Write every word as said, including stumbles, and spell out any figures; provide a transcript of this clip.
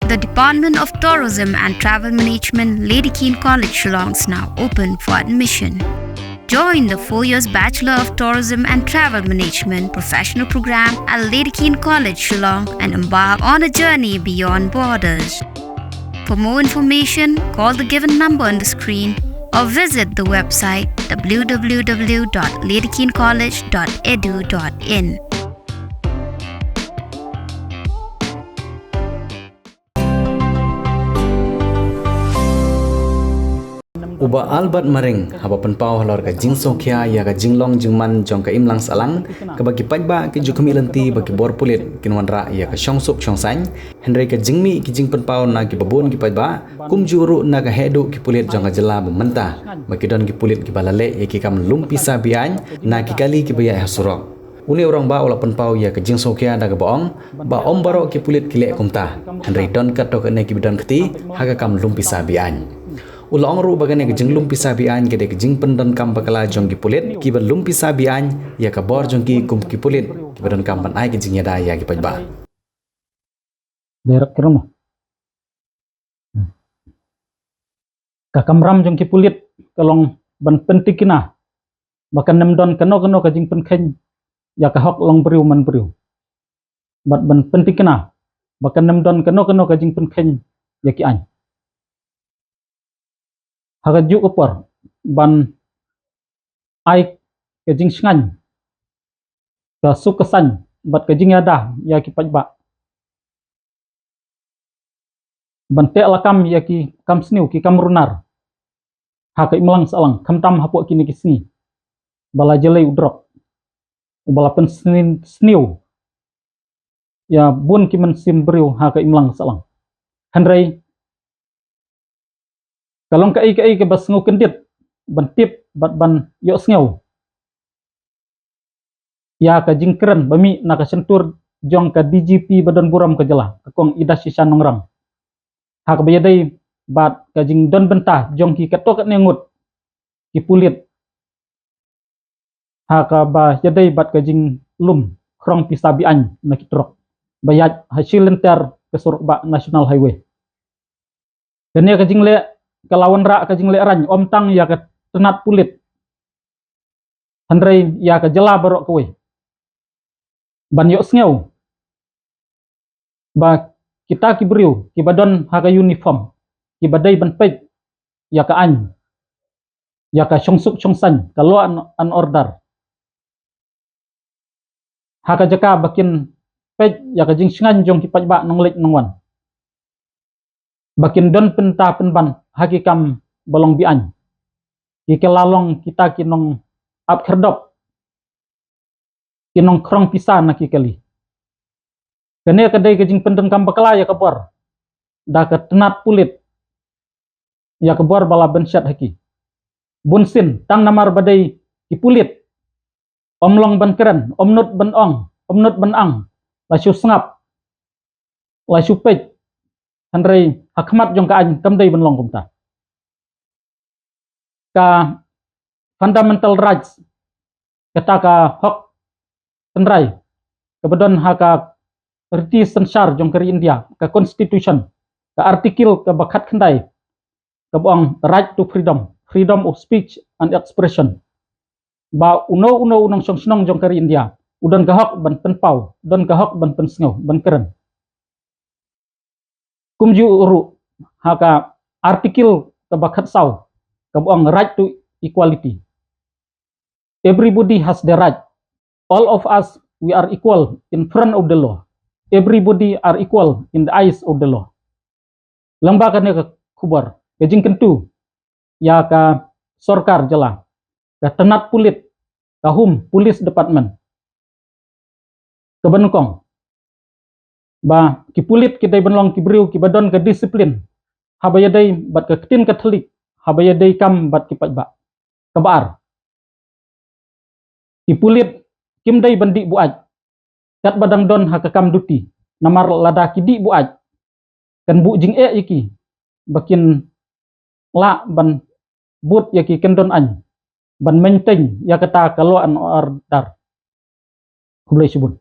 The Department of Tourism and Travel Management, Lady Keane College, Shillong, is now open for admission. Join the four years Bachelor of Tourism and Travel Management professional program at Lady Keane College, Shillong, and embark on a journey beyond borders. For more information, call the given number on the screen or visit the website w w w dot lady keane college dot e d u dot in. U Bah Albert Maring haba pynpaw halor ka jingsngewkhia ïa ka jinglong jingman jong ka imlang sahlang kaba ki paidbah ki ju khmih lynti ba ki bor pulit kin wanrah ïa ka shongsuk shongsaiñ, hynrei ka jingmih ki jingpynpaw na kiba bun ki paidbah, kumjuh ruh na ka heh duh ki pulit jong ka jylla ba mynta ba ki don ki pulit kiba la leh ïa ki kam lum pisa be-aiñ na ki kali kiba ïaid ha surok. Une u rangbah u la pynpaw ïa ka jingsngewkhia da kaba ong ba ym baroh ki pulit ki leh kumta, hynrei don katto katne kiba don kti ha ka kam lum pisa be-aiñ. U la ong ruh ba kane ka jinglum pisa be-aiñ ka dei ka jingpyndonkam bakla jong ki pulit kiba lum pisa be-aiñ ïa ka bor jong ki kum ki pulit kiba donkam ban ai ka jingïada ïa ki paidbah. Direct ke rumah. Ka kamram jong ki pulit ka long ban pyntikna ba kan ym don kano kano ka jingpynkheiñ ïa ka hok long briew man briew. Bad ban pyntikna ba kan ym don kano kano ka jingpynkheiñ ïa ki aiñ. Ha kajuh ka por ban ai ka jingshngaiñ, ka suk ka saiñ bad ka jingïada ïa ki paidbah. Ban teh lakam ïa ki kam sniew, ki kam runar ha ka imlang sahlang, khamtam hapoh kine ki sngi ba la jlei u drok uba la pynsniew ïa bun ki mynsiem briew ha ka imlang sahlang. Hynrei ka long kaei kaei kaba sngewkyndit ban tip bad ban ïohsngew ïa ka jingkren ba mih na ka shyntur jong ka D G P ba don burom ka jylla, ka Kong Idashisha Nongrang, ha kaba ïadei bad ka jingdon bynta jong ki katto katne ngut ki pulit ha kaba ïadei bad ka jinglum khrong pisa be-aiñ na ki trok ba ïaid ha shi lynter ka surok bah National Highway. Kane ka jingleh ka la wanrah ka jingleh raiñ ym tang ïa ka tnat pulit, hynrei ïa ka jylla baroh kawei. Ban ïohsngew ba kita ki briew kiba don ha ka uniform kiba dei ban peit ïa ka aiñ, ïa ka shongsuk shongsaiñ, ka law and, and order, ha ka jaka ba kin peit ïa ka jingshngaiñ jong ki paidbah nongleit nongwan, ba kin don pynta pynban ha ki kam ba long be-aiñ, ki ka la long kita ki nongap khyrdop, ki nongkhrong pisa na ki kali. Kane ka dei ka jingpyndonkam bakla ïa ka bor da ka tnat pulit ïa ka bor ba la bynshet ha ki. Bunsien tang namar ba dei ki pulit, ym long ban kren, ym nud ban ong, ym nud ban ang, la shu sngap, la shu peit, hynrei ha khmat jong ka aiñ kam dei ban long kumta. Ka fundamental rights, kata ka hok tynrai kaba don ha ka riti synshar jong ka ri India, ka constitution, ka article kaba khatkhyndai, kaba ong right to freedom, freedom of speech and expression, ba uno uno u nongshong shnong jong ka ri India u don ka hok ban pynpaw, don ka hok ban pynsngew, ban kren. Kumjuh ruh ha ka article kaba khatsaw, kaba ong right to equality. Everybody has the right. All of us, we are equal in front of the law. Everybody are equal in the eyes of the law. Lyngba kane ka khubor, ka jingkyntu ïa ka sorkar jylla, ka tnat pulit, ka Home Police Department, kaba nyngkong ba ki pulit ki dei ban long ki briew kiba don ka disiplin haba ïadei bad ka ktien ka thylliej, haba ïadei kam bad ki paidbah. Kaba ar, ki pulit kim dei ban dih buaid katba dang don ha ka kam duty, namar lada ki dih buaid kan buh jingeh ïa ki ba kin lah ban bud ïa ki kyndon aiñ ban maintain ïa kata ka law and order. Khublei shibun.